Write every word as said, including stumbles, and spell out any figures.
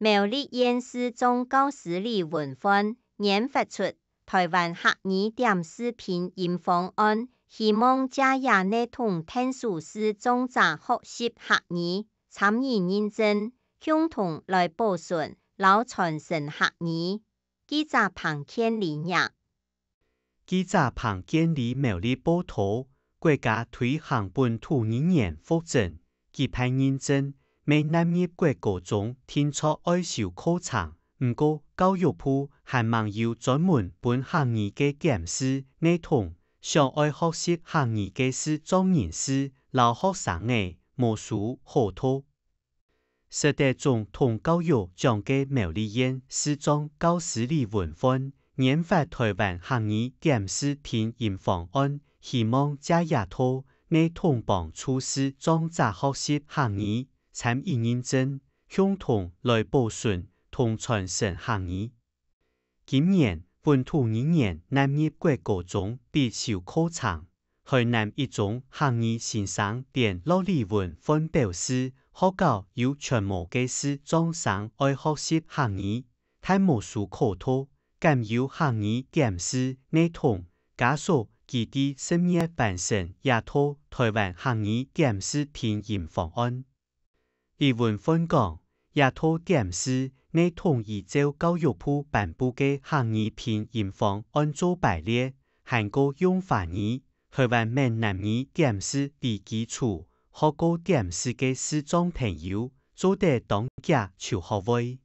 苗栗縣視障教師李文煥研發出臺灣客語點字拼音方案，希望藉這系統𢯭手視障者學習客語、參與認證，共同來保存摎傳承客語。記者彭建理領。 記者彭建理苗栗報導，國家推行本土語言復振，舉辦認證，乜納入國高中定著愛修課程。毋過，教育部還吂有專門分客語个點字系統，想愛學習客語个視障人士摎學生仔無所好討。 食著總統教育獎个苗栗縣視障教師李文煥，研發臺灣客語點字拼音方案，希望藉這套系統幫助視障者學習客語、參與認證，共同來保存同傳承客語。 今年，本土語言納入國高中必修課程，海南一中客語先生聯絡李文煥表示，學校有全無个視障生愛學習客語，但無所可討，敢有客語點字系統，加速佢在十月完成這套臺灣客語點字拼音方案。 李文煥講，這套點字系統依照教育部頒布个客語拼音方案做排列，還過用華語、臺灣閩南語點字為基礎，學過點字个視障朋友做得當遽就學會。